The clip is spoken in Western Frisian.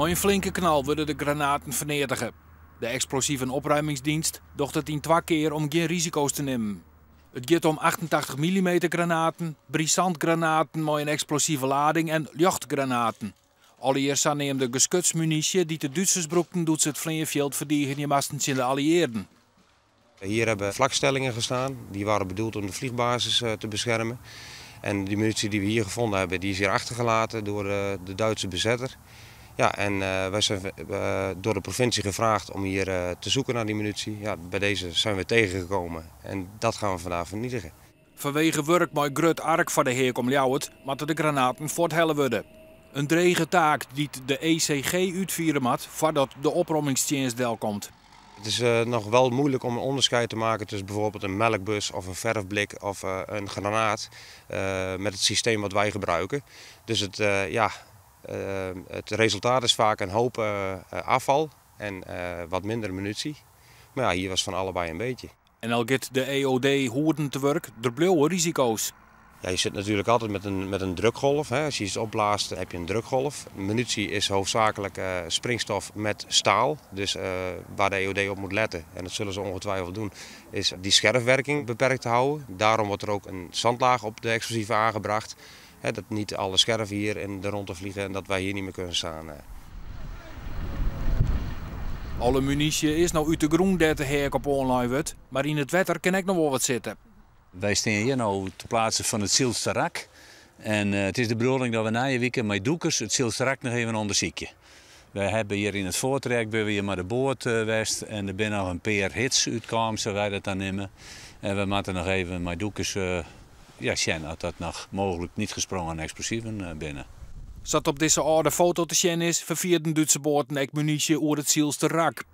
Mei in flinke knal wurde de granaten ferneatige. De Explosieven Opruimingsdienst docht it yn twa kear om gjin risiko's te nimmen. It giet om 88 millimeter granaten, brisantgranaten mei in eksplosive lading en ljochtgranaten. Allegear saneamde geskutsmunysje dy't de Dútsers brûkten doe't se it fleanfjild ferdigenje moasten tsjin de alliearden. Hier hebben flakstellingen gestaan. Die waren bedoeld om de vliegbasis te beschermen. En die munitie die we hier gevonden hebben, die is hier achtergelaten door de Duitse bezetter. Ja, en wij zijn door de provincie gevraagd om hier te zoeken naar die munitie. Ja, bij deze zijn we tegengekomen en dat gaan we vandaag vernietigen. Fanwege wurk mei grut ark foar de Heak om Ljouwert moatte de granaten fuorthelle wurde. In drege taak dy't de ECG útfiere moat foardat de oprommingstsjinst delkomt. Het is nog wel moeilijk om een onderscheid te maken tussen bijvoorbeeld een melkbus of een verfblik of een granaat met het systeem wat wij gebruiken. Dus ja, het resultaat is vaak een hoop afval en wat minder munitie. Maar ja, hier was van allebei een beetje. En al giet de EOD hoeden te wurk, der bliuwe risiko's. Ja, je zit natuurlijk altijd met een drukgolf. Hè. Als je iets opblaast, dan heb je een drukgolf. Munitie is hoofdzakelijk springstof met staal. Dus waar de EOD op moet letten, en dat zullen ze ongetwijfeld doen, is die scherfwerking beperkt te houden. Daarom wordt er ook een zandlaag op de explosieven aangebracht. Hè, dat niet alle scherven hier in de rondte vliegen en dat wij hier niet meer kunnen staan. Alle munysje is no út de grûn dêr't de heak op oanlein wurdt, mar yn it wetter kin ek noch wol wat sitte. Wy steane hjir no ter plaatse fan it Sylsterrak. En it is de bedoeling dat we nije wike mei dûkers it Sylsterrak noch even ûndersykje. Wy hawwe hjir yn it foartrajekt binne we hjir mei de boat west en der binne noch in pear hits útkaam, sa't wy dat dan neame. En we moatte noch even mei dûkers ja, sjen oft dat noch mooglik net gesprongen eksplosiven binne. Sa't op dizze âlde foto te sjen is, ferfierden Dútske boaten ek munysje oer it Sylsterrak.